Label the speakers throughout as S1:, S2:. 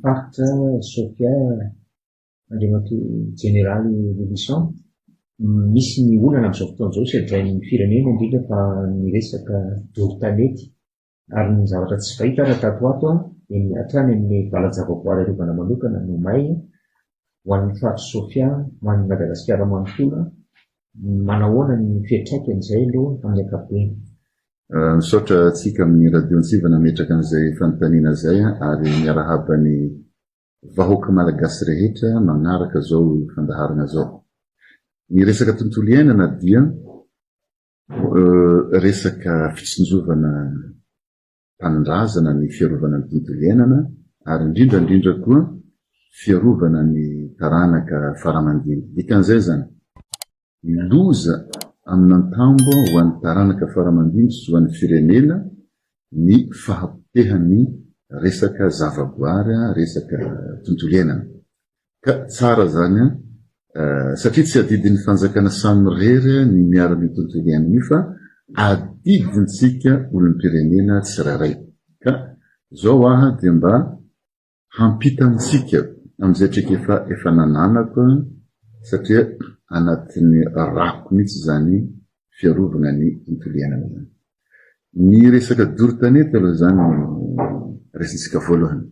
S1: faritra Sofia, Andriamatoa Jeneraly Lylison. Misy ny olana amin'izao fotoana izao sedrain'ny firenena indrindra fa ny resaka doro tanety ary ny zavatra tsy fahita ary tato ho ato dia ny hatrany amin'ny valan-javaboary arovana manokana no may ho an'ny faritr'i Sofia, ho an'i Madagasikara manontolo. Manahoana ny fiantraikan'izay aloha amin'ny ankapobeny?
S2: Misaotra antsika amin'ny Radio Antsiva nametraka an'izay fanontaniana izay ary miarahaba ny vahoaka Malagasy rehetra magnaraka zao fandaharana zao. Ny resaka tontolo iainana dia resaka fitsinjovana tanindrazana ny fiarovana ny tontolo iainana ary indrindra indrindra koa fiarovana ny taranaka faramandimby. Dikan'izay izany, loza amin'antambo ho an'ny taranaka faramandimby sy ho an'ny firenena ny fahapotehan'ny resaka zavaboary, resaka tontolo iainana. Ka tsara zany an, satria tsy adidin'ny fanjakana samirery ny miaro an'io tontolo iainana io fa adidintsika olom-pirenena tsirairay. Ka zao aho dia mba hampita amintsika amin'izay traikefa efa nananako satria anatin'ny rako mihitsy izany fiarovana ny tontolo iainana izany. Ny resaka doro tanety aloha izany no resintsika voalohany.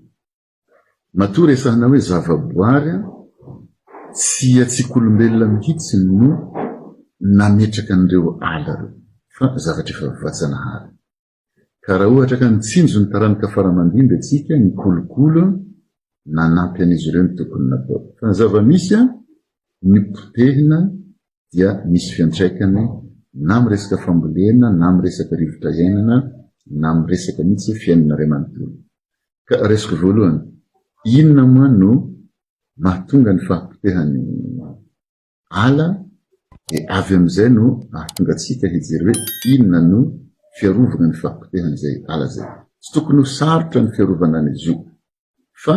S2: Matoa resahina hoe zavaboary, tsy antsika olombelona mihitsy no nametraka an'ireo ala ireo fa zavatra efa voajanahary. Ka raha ohatra ka nitsinjo ny taranaka faramandimby antsika, nikolokolo, nanampy an'izy ireo ny tokony natao. Fa ny zava-misy, ny potehina dia misy fiantraikany na amin'ny resaka fambolena na amin'ny resaka rivotra iainana na amin'ny resaka mihitsy fiainana iray manontolo. Ka raisiko voalohany, inona moa no mahatonga ny fahapotehan'ny ala dia avy amin'izay no ahatonga antsika hijery hoe inona no fiarovana ny fahapotehan'izay ala izay. Tsy tokony ho sarotra ny fiarovana an'izy io fa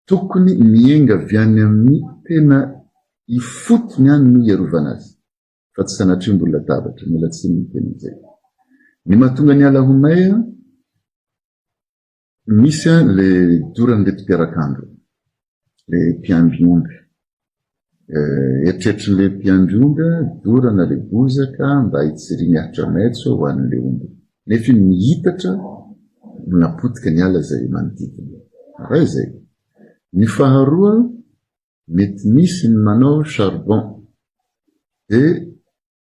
S2: Tokony miainga avy any amin'ny tena ifotony any no hiarovana azy fa tsy sanatria ambony latabatra, miala tsiny miteny an'izay. Ny mahatonga ny ala ho may an, misy an le doran'ireto mpiarak'andro, le mpiandry omby. Eritreritrin'le mpiandry omby dorana le bozaka mba hitsiriany ahitra maitso ho an'le omby. Nefa iny mihitatra manapotika ny ala izay manodidina. Iray izay. Ny faharoa, mety misy ny manao charbon dia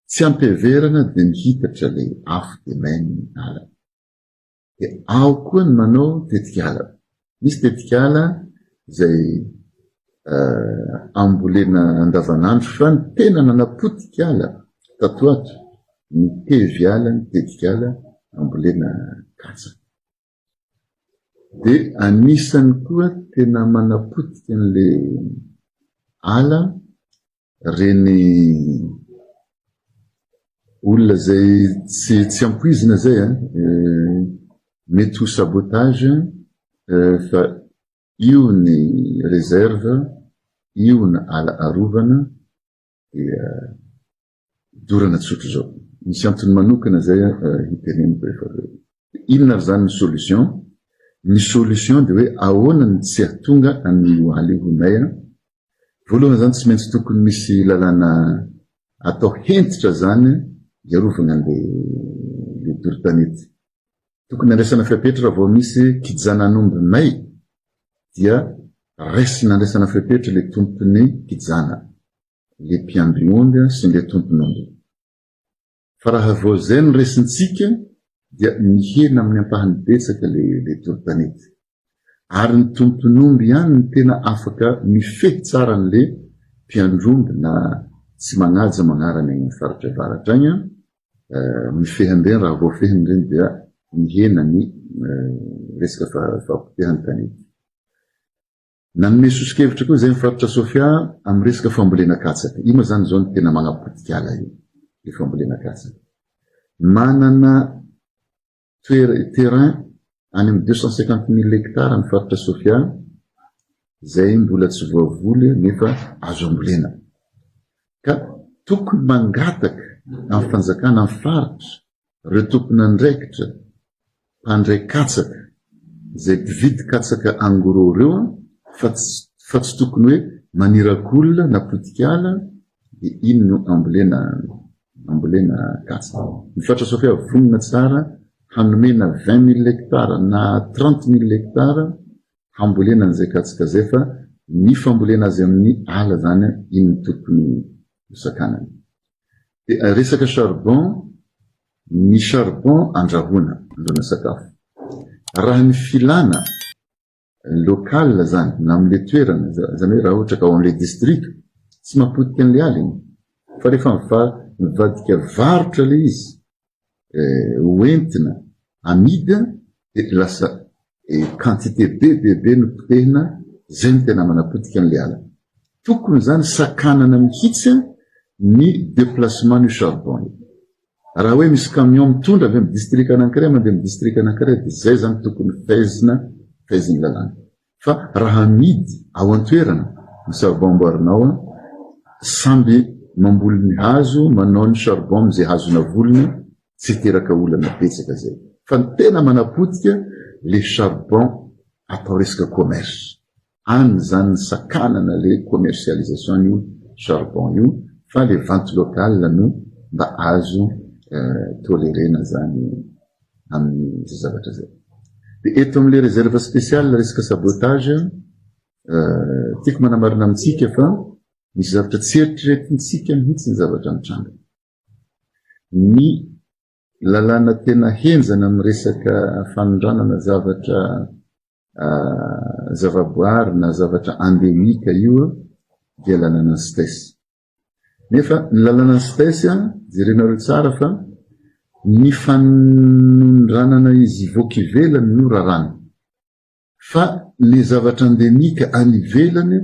S2: tsy ampiheverana dia mihitatra le afo dia may ny ala. Dia ao koa ny manao tetikala. Misy tetikala izay ambolena andavanandro fa ny tena nanapotika ala tato ato ny tevy ala, ny tetikala ambolena katsaka. Dia anisany koa tena manapotika an'ilay ala Reny olona izay tsy tsy ampoizina zay an, mety ho sabotage fa io ny réserve, io ny ala arovana dia dorana tsotra izao. Misy antony manokana izay hiteneniko rehefa avy eo. Inona ary izany ny solution? Ny solution dia hoe ahoana no tsy hahatonga an'io ala io ho may an? Voalohany izany tsy maintsy tokony misy lalàna atao hentitra izany hiarovana an'ilay ilay doro tanety. Tokony handraisana fepetra raha vao misy kijanan'omby may dia raisina andraisana fepetra ilay tompon'ny kijana, ilay mpiandry omby sy ilay tompon'omby. Fa raha vao izay no resintsika dia mihena amin'ny ampahany betsaka ilay doro tanety. Ary ny tompon'omby ihany no tena afaka mifehy tsara an'ilay mpiandry omby na tsy magnaja magnarany any amin'ny faritra avaratra agny an, mifehy an'ireny raha voafehiny ireny dia mihena ny resaka fahapotehan'ny tanety. Nanome soso-kevitra koa izay ny faritra Sofia amin'ny resaka fambolena katsaka. Io moa izany izao no tena magnapotika ala io, ilay fambolena katsaka. Manana toera, terrain any amin'ny 250 000 hectares ny faritra Sofia izay mbola tsy voavoly nefa azo ambolena. Ka tokony mangataka amin'ny fanjakana, amin'ny faritra, ireo tompon'andraikitra mpandray katsaka. izay mpividy katsaka en gros ireo fa tsy fa tsy tokony hoe manirak'olona na potik'ala dia iny no ambolena ambolena katsaka. Ny Faritra Sofia vonona tsara hanome na 20 mille hectares na 30 mille hectares hambolena an'izay katsaka izay fa ny fambolena azy amin'ny ala izany iny no tokony ho sakanana. Dia resaka charbon, ny charbon andrahoana, andrahoana sakafo. Raha ny filana local izany na amin'ilay toerana, izany hoe raha ohatra ka ao amin'ilay district, tsy mahapotika an'ilay ala iny. Fa rehefa mivadika varotra ilay izy, ho entina amidy dia lasa quantité be dia be no potehina, zay no tena manapotika an'ilay ala. Tokony zany sakanana mihitsy ny déplacement n'io charbon io. Raha hoe misy camion mitondra avy amin'ny district anankiray mandeha amin'ny district anankiray dia zay zany tokony faizina, faizin'ny lalàna. Fa raha amidy ao an-toerana ny charbon amboarinao, samby mamboly ny hazo, manao ny charbon amin'izay hazo navolony, tsy hiteraka olana betsaka zay. Fa ny tena manapotika le charbon atao resaka commerce. Any zany ny sakanana le commercialisation an'io charbon io fa le vente locale no mba azo tolerena zany amin'izay zavatra zay. Dia eto amin'ilay réserve spéciale resaka sabotage, tiako manamarina amintsika fa misy zavatra tsy eritreretintsika mihitsy ny zavatra mitranga. Ny lalàna tena henjana amin'ny resaka fanondranana zavatra zavaboary na zavatra endémique io dia lalàna CITES. Nefa ny lalàna CITES jerenareo tsara fa ny fanondranana izy hivoaka ivelany no raràna. Fa le zavatra endémique any ivelany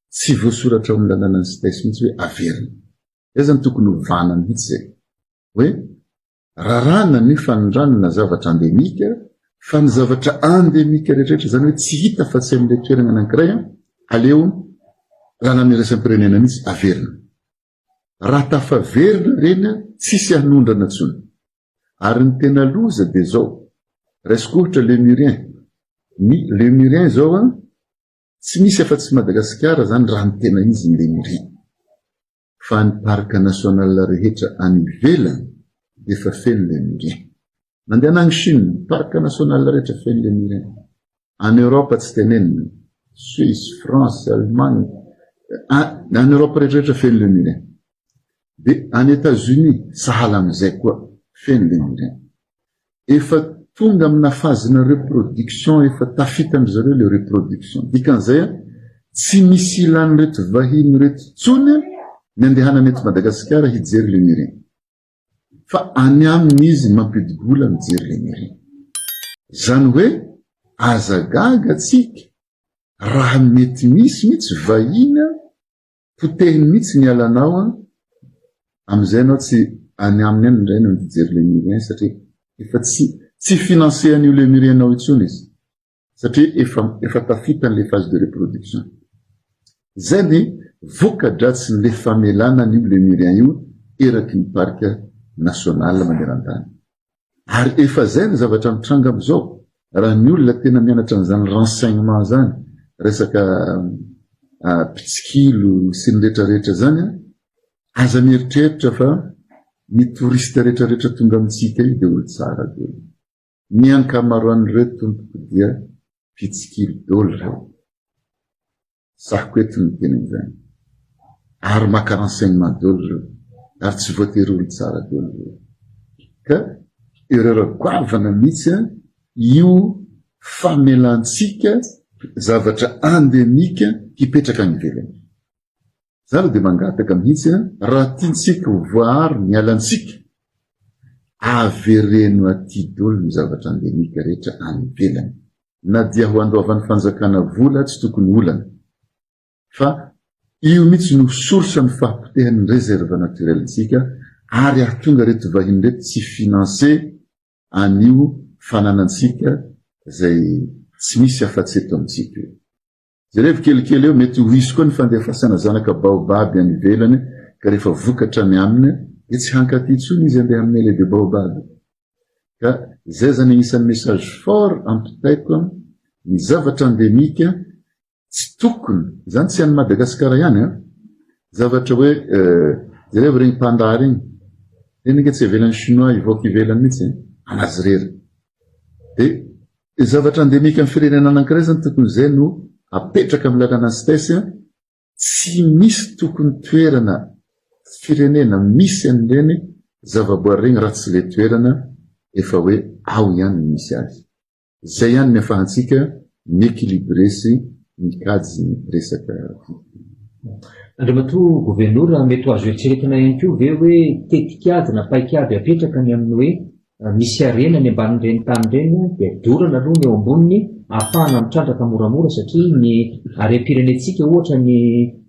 S2: tsy voasoratra ao amin'ny lalàna CITES mihitsy hoe averina. Zay zany tokony hovana mihitsy zay. Hoe raràna ny fanondranana zavatra endémique fa ny zavatra endémique rehetrarehetra zany hoe tsy hita fa tsy amin'ilay toerana anankiray aleo lalàna iraisam-pirenena mihitsy averina. Raha tafaverina ireny tsisy hanondrana intsony. Ary ny tena loza dia zao, raisiko ohatra Lemurien, ny Lemurien zao an, tsy misy afa-tsy Madagasikara zany raha ny tena izy ny Lemurien. Fa ny parc national rehetra any ivelany dia efa feno Lemurien. Mandehana any Chine, parc national rehetra feno Lemurien. Any Europe tsy tenenina, Suisse, France, Allemagne, any Europe rehetra rehetra feno Lemurien. Dia any Etats-Unis sahala amin'izay koa feno Lemurien. Efa tonga amina phase-na reproduction efa tafitan-dry zareo ilay reproduction. Dikan'izay tsy misy ilan'ireto vahiny ireto intsony ny andehanana eto Madagasikara hijery Lemurien. Fa any aminy izy mampidi-bola mijery Lemurien. Izany hoe aza gaga tsika raha mety misy mihitsy vahiny Potehiny mihitsy ny alanao an, amin'izay ianao tsy any aminy any indray no hijery Lemurien satria efa tsy tsy financer an'io Lemurien nao intsony izy satria efa efa tafita an'ilay phase de reproduction. Izay ny voka-dratsin'ilay famelana an'io Lemurien io eraky ny parc national maneran-tany. Ary efa zay ny zavatra mitranga amizao, raha ny olona tena mianatra an'izany renseignement zany, resaka mpitsikilo sy ny retraretra zany an, aza mieritreritra fa ny touriste retraretra tonga amintsika io dia olo tsara daholo. Ny ankamaroan'ireo tompoko dia mpitsikilo daholo ireo. Sahiko eto ny miteny an'izany. Ary maka renseignement daholo ireo. Ary tsy voatery olo tsara daholo ireo. Ka erreur goavana mihitsy io famelantsika zavatra endemique hipetraka any ivelany. Za aloha dia mangataka mihitsy raha tiantsika ho voaaro ny alantsika, avereno aty dolo ny zavatra endemique rehetra any ivelany. Na dia ho andoavan'ny fanjakana vola tsy tokony olana. Fa io mihitsy no source ny fahapotehan'ny reserve naturelle ntsika ary ahatonga reto vahiny reto tsy financer an'io fananantsika izay tsy misy afa-tsy eto amintsika io. Jerevo kelikely eo, mety ho hisy koa ny fandefasana zanaka baobab any ivelany ka rehefa vokatra ny aminy dia tsy hankaty intsony izy andeha amin'ny allée de baobab. Ka izay zany agnisan'ny message fort ampitaiko. Ny zavatra endémique tsy tokony, izany tsy an'i Madagasikara ihany an, zavatra hoe jereo ireny panda ireny, ireny ange tsy avelan'ny chinois hivoaka ivelany mihitsy e, anazy irery. Dia zavatra endémique amin'ny firenena anankiray izany tokony izay no apetraka amin'ny lalana CITES, tsy misy tokony toerana firenena misy an'ireny zavaboary ireny raha tsy ilay toerana efa hoe ao ihany no misy azy. Izay ihany ny afahantsika mi-equilibrer sy mikajy ny resaka fitoniana.
S1: Andriamatoa Governora, mety ho azo eritreretina ihany koa ve hoe tetikady na paikady apetraka ny amin'ny hoe misy harena any ambanin'ireny tany ireny dia dorana aloha ny eo amboniny ahafahana mitrandraka moramora satria ny harem-pirenentsika ohatra ny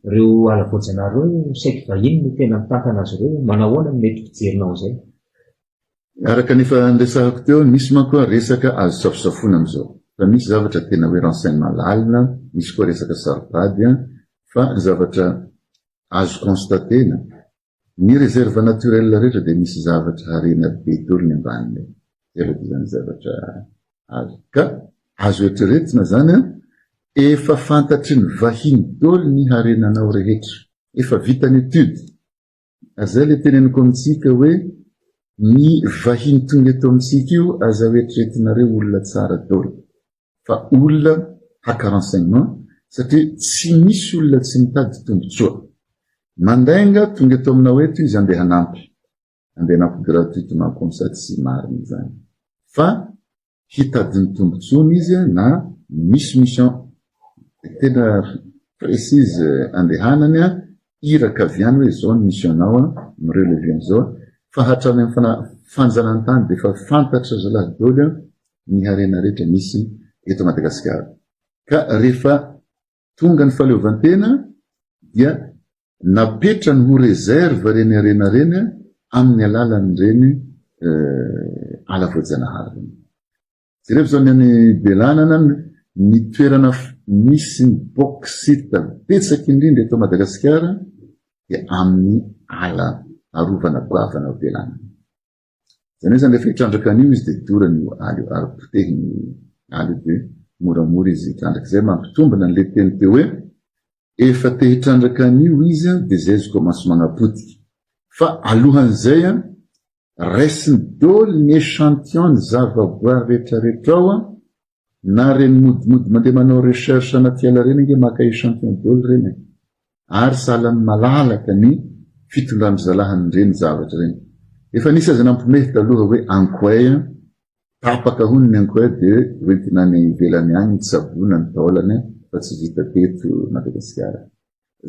S1: ireo ala voajanahary ireo saiky vahiny no tena mitantana azy ireo, manahoana no mety fijerinao an'izay?
S2: Araka ny efa niresahako teo, misy manko resaka azo safosafoina amin'izao. Fa misy zavatra tena hoe renseignement lalina, misy koa resaka saropady fa ny zavatra azo constater-na, ny réserve naturelle rehetra dia misy zavatra harena be daholo ny ambaniny ao. Zay aloha dia izany zavatra azo. Ka azo eritreretina izany efa fantatry ny vahiny daholo ny harenanao rehetra. Efa vita ny étude. Zay le teneniko amintsika hoe ny vahiny tonga eto amintsika io aza hoeritreretinareo olona tsara daholo fa olona haka renseignement satria tsy misy olona tsy mitady tombotsoa. Mandainga tonga eto aminao eto izy andeha hanampy, andeha hanampy gratuitement comme ça tsy marina izany fa hitady ny tombotsoany izy na misy mission tena précise andehanany iraka avy any hoe zao ny mission-nao mi-relever an'izao fa hatrany amin'ny fanjanahantany dia efa fantatra zalahy daholo ny harena rehetra misy eto Madagasikara ka rehefa tonga ny fahaleovantena dia Napetrany ho réserve ireny harena ireny amin'ny alalan'ireny ala voajanahary ireny. Jereo izao ny any Belanana, ny toerana misy ny bauxite betsaka indrindra eto Madagasikara dia amin'ny ala arovana goavana ao Belanana. Izany hoe izany rehefa hitrandraka an'io izy dia dorany io ala io ary potehiny io ala io dia moramora izy hitrandraka. Izay mampitombina an'ilay teny teo hoe Efa te hitrandraka an'io izy an de zay izy commence magnapotika. Fa alohan'izay an, raisiny doly ny echantillon ny zavaboary retraretra ao an, na reny modimody mandeha manao recherche anaty ala reny ange maka echantillon doly reny e. Ary sahala amin'ny malalaka ny fitondran-dry zalahy an'ireny zavatra ireny. Efa nisy aza nampimehy taloha hoe ankoay an, Tapaka hono ny ankoay dia hoentina any ivelany any hitsaboana ny taolany fa tsy vita teto Madagasikara.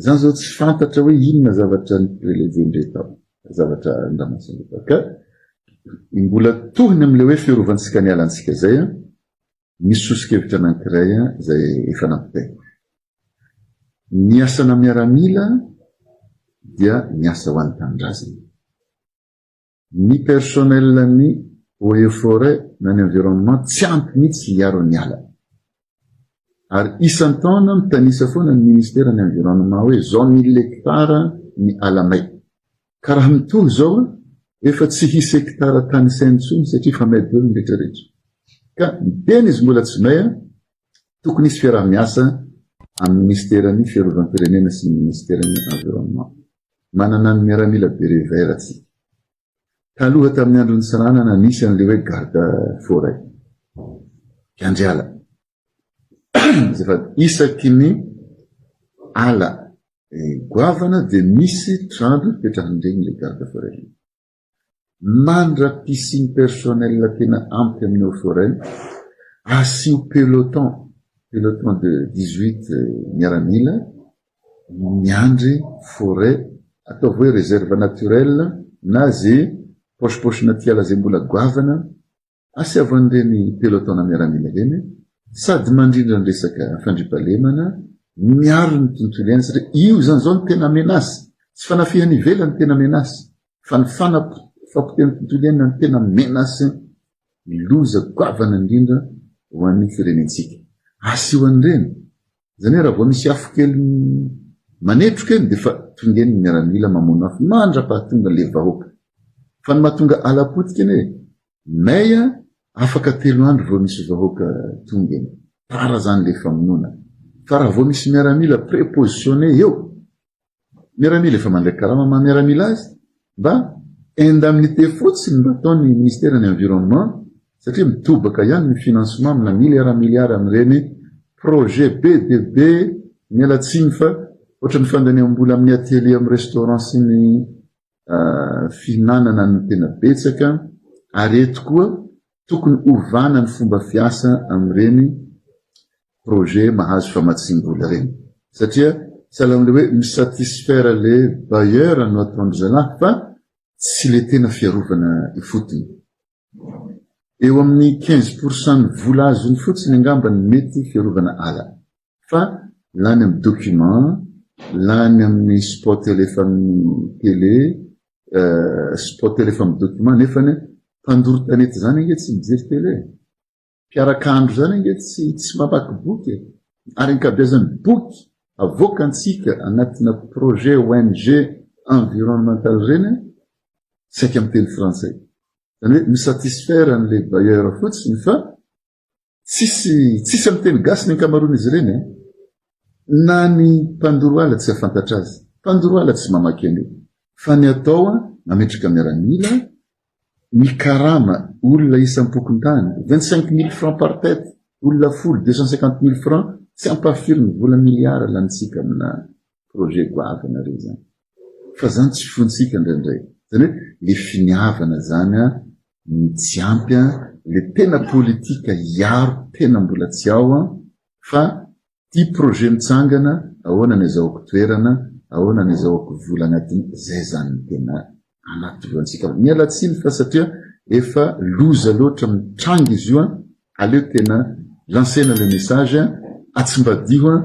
S2: Zany zao tsy fantatra hoe inona zavatra ni-prelever-ndreo tao, zavatra ndramasin-dreo tao. Ka mbola tohiny amin'ilay hoe fiarovantsika ny alantsika izay an, misy soso-kevitra anankiray izay efa nampitaiko. Ny asana miaramila dia miasa ho an'ny tanindrazana. Ny personnel ny eaux et forêts na ny environnement tsy ampy mihitsy hiaro ny ala. Ary isan-taona mitanisa foana ny ministera ny environnement hoe zao mille hectares ny ala may. Ka raha mitohy zao efa tsy hisy hectare tanisaina intsony satria efa may daholo ny rehetra rehetra. Ka ny tena izy mbola tsy may tokony hisy fiaraha-miasa amin'ny ministeran'ny fiarovam-pirenena sy ny ministeran'ny environnement. Manana ny miaramila beret vert tsika. Taloha tamin'ny andron'i Tsiranana nisy an'ilay hoe garde forêt. Mpiandry ala. Azafady. Isaky ny ala goavana dia misy trano ipetrahan'ireny ilay garde forêt ireny. Mandra-pisian'ny personnel tena ampy amin'ny eaux forêt, asio peloton, peloton de 18 miaramila miandry forêt, ataovy hoe réserve naturelle na ze poche poche-na tiala ze mbola goavana, Asiavo an'ireny peloton-na miaramila ireny sady mandrindra ny resaka fandriampahalemana, miaro ny tontolo iainana satria io izany izao no tena menace, tsy fanafihana ivelany no tena menace fa ny fampotehana ny tontolo iainana no tena menace loza goavana indrindra ho an'ny firenentsika. Asio an'ireny, izany hoe raha vao misy afo kely manetroka eny dia efa tonga eny ny miaramila mamono afo mandra-pahatonga ilay vahoaka. Fa ny mahatonga ala potika anie May a, afaka telo andro vao misy vahoaka tonga eny. Tara zany le famonoana. Fa raha vao misy miaramila prépositionné eo, miaramila efa mandray karama maha miaramila azy, mba indemnité fotsiny mba ataon'ny ministère ny environnement satria mitobaka ihany ny financement amina milliard milliard amin'ireny projet be dia be, miala tsiny fa ohatran'ny fandaniam-bola amin'ny atelier amin'ny restaurant sy ny fihinanana no tena betsaka ary eto koa tokony ovana ny fomba fiasa amin'ireny projet mahazo famatsiam-bola ireny satria sahala amin'ilay hoe mi-satisfaire le bailleur no ataon-dry zalahy fa tsy le tena fiarovana ifotony. Eo amin'ny 15 pour cent ny vola azony fotsiny angamba no mety fiarovana ala fa lany amin'ny document, lany amin'ny spot alefa amin'ny télé, spot alefa amin'ny document nefany mpandoro tanety zany ange tsy mijery télé e. Mpiarak'andro zany ange tsy tsy mamaky boky e. Ary ankabeazan'ny boky avoakantsika anatina projet ONG environnemental ireny saika amin'ny teny frantsay. Zany hoe mi-satisfaire an'ilay bailleur fotsiny fa tsisy tsisy amin'ny teny gasy ny ankamaroan'izy ireny e. Na ny mpandoro ala tsy hahafantatra azy. Mpandoro ala tsy mamaky an'io. Fa ny atao mametraka miaramila, mikarama olona isam-pokontany, 25 000 francs par tête, olona folo, 250 000 francs, tsy ampahafiry ny vola milliard lanintsika amina projet goavana ireny zany. Fa zany tsy fointsika indraindray. Zany hoe le finiavana zany ny tsy ampy an, le tena politika hiaro tena mbola tsy ao an, fa ty projet mitsangana, ahoana ny azahoako toerana, ahoana ny azahoako vola anatiny, zay zany ny tena anaty lohantsika. Miala tsiny fa satria efa loza loatra mitranga izy io an, aleo tena lancer-na le message, atsimbadiho an,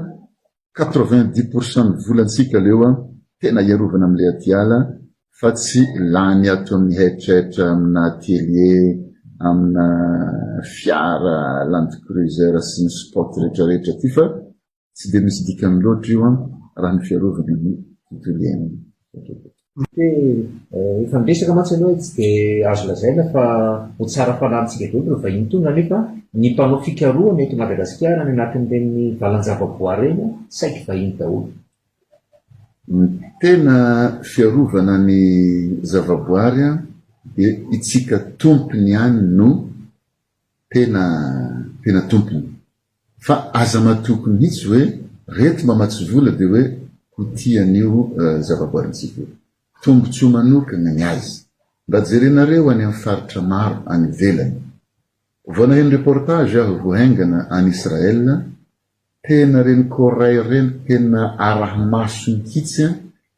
S2: 90 pour cent ny volantsika aleo tena hiarovana amin'ilay atiala fa tsy lany ato amin'ny haitraitra amina atelier, amina fiara land cruiser sy ny spot rehetrarehetra aty fa tsy dia misy dikany loatra io raha ny fiarovana ny tontolo iainana.
S1: Hoe efa niresaka mantsy ianao hoe tsy dia azo lazaina fa ho tsara fanahy amintsika daholo ireo vahiny tonga nefa ny mpanao fikarohana eto Madagasikara any anatin'ireny valan-javaboary ireny saiky vahiny daholo.
S2: Ny tena fiarovana ny zavaboary dia itsika tompony ihany no tena tena tompony. Fa aza matoky mihitsy hoe reto mamatsy vola dia hoe ho tia an'io zavaboarintsika io. Tombotsoa manokana ny azy. Mba jerenareo any amin'ny faritra maro any ivelany. Vao naheno reportage aho vao haingana any Israel, tena reny corail reny tena arahi-maso mihitsy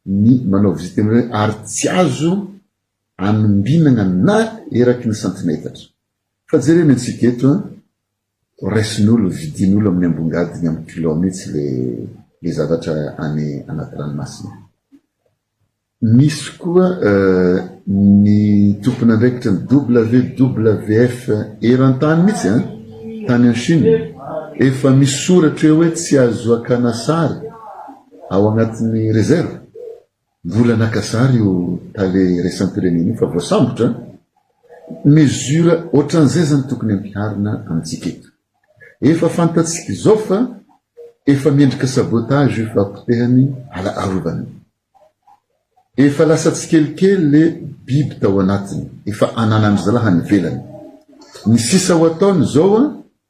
S2: ny manao visite amin'ireny ary tsy azo anombinagna na eraky ny santimetatra. Fa jerena antsika eto an, raisin'olo, vidian'olo amin'ny ambongadiny amin'ny kilao mihitsy le le zavatra any anaty ranomasina. Misy koa ny tompon'andraikitra ny WWF eran-tany mihitsy an, tany en Chine, efa misy soratra eo hoe tsy azo akana sary ao anatin'ny réserve. Mbola naka sary io tale iraisam-pirenena io fa voasambotra. Mesure ohatran'izay zany tokony ampiharina amintsika eto. Efa fantatsika izao fa efa miendrika sabotage io fahapotehany ala arovana io. Efa lasa tsikelikely le biby tao anatiny, efa ananandry zalahy any ivelany. Ny sisa ho ataony izao an,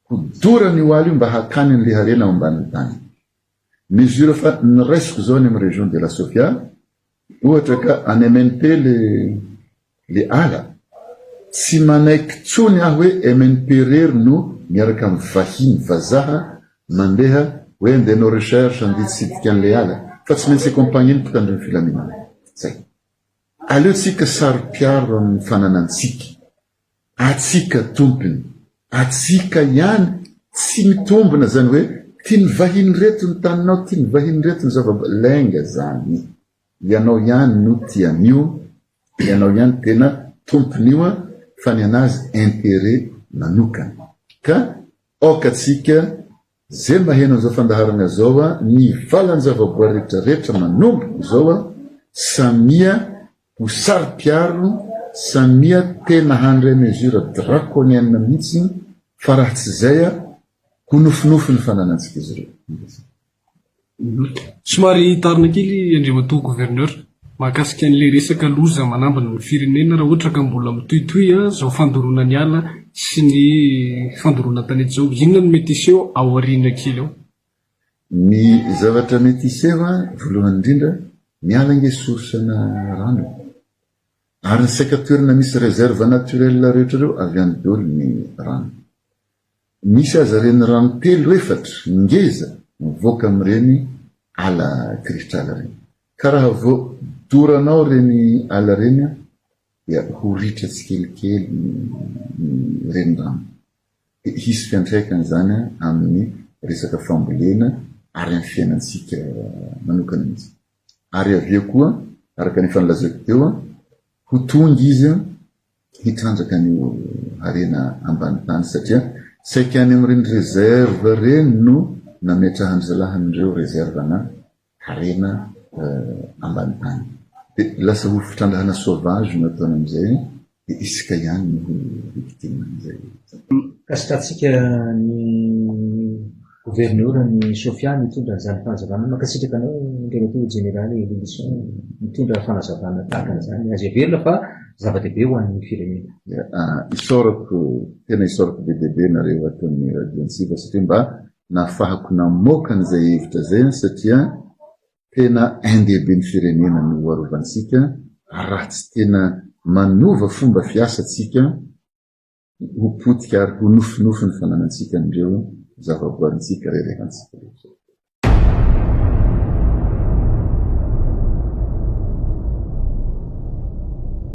S2: hodorany io ala io mba hakany an'le harena ao ambanin'ny tany. Mesure fa noraisiko zao any amin'ny région de la Sofia, ohatra ka any MNP le le ala, tsy manaiky tsony aho hoe MNP rery no miaraka amin'ny vahiny, vazaha, mandeha hoe andeha hanao recherche, andeha hitsidika an'le ala, fa tsy maintsy accompagner ny mpitandro ny filaminana. Zay. Aleo tsika saro-piaro amin'ny fananantsika. Atsika tompony, atsika ihany, tsy mitombina zany hoe tian'ny vahiny reto ny taninao, tian'ny vahiny reto ny zava lainga zany, ianao ihany no tia an'io, ianao ihany tena tompon'io an, fa ny anazy intérêt manokana, ka aoka tsika ze maheno an'izao fandaharana zao an, ny valan-javaboary rehetra rehetra manomboka izao an, samia Ho saro-piaro, samia tena handray mesure draconienne mihitsy fa raha tsy izay a! Ho nofinofy ny fananantsika izy ireo.
S3: Somary hitarina kely Andriamatoa Gouverneur, mahakasika an'ilay resaka loza manambina ny firenena raha ohatra ka mbola mitohitohy izao fandoroana ny ala sy ny fandoroana tanety izao. Inona no mety hiseho aoriana kely ao?
S2: Ny zavatra mety hiseho voalohany indrindra, ny ala ange source-na rano e. Ary ny saika toerana misy réserve naturelle rehetra ireo avy any daholo ny rano. Misy aza renirano telo efatra ngeza mivoaka amin'ireny ala kirihitr'ala ireny. Ka raha vao doranao ireny ala ireny dia ho ritra tsikelikely ny renirano. Dia hisy fiantraikany izany amin'ny resaka fambolena ary amin'ny fiainantsika manokana mihitsy. Ary avy eo koa, araka ny efa nolazaiko teo, ho tonga izy hitrandraka an'io harena ambany tany satria saika any amin'ireny réserve ireny no nametrahan-dry zalahy an'ireo réserve-na harena ambany tany. Dia lasa ho fitrandrahana sauvage no ataony amin'izay dia isika ihany no ho victime an'izay.
S1: Ankasitrahantsika ny Governoran'i Sofia nitondra an'izany fanazavana. Mankasitraka anao Andriamatoa Jeneraly Lylison nitondra fanazavana tahaka an'izany. Azo heverina fa zava-dehibe ho an'ny firenena.
S2: Isaorako, tena isaorako be dia be nareo ato amin'ny Radio Antsiva satria mba nahafahako namoaka an'izay hevitra izay satria tena ain-dehibe ny firenena no ho arovantsika ary raha tsy tena manova fomba fiasa tsika ho potika ary ho nofinofy ny fananantsika an'ireo zavaboarintsika reharehantsika ireo.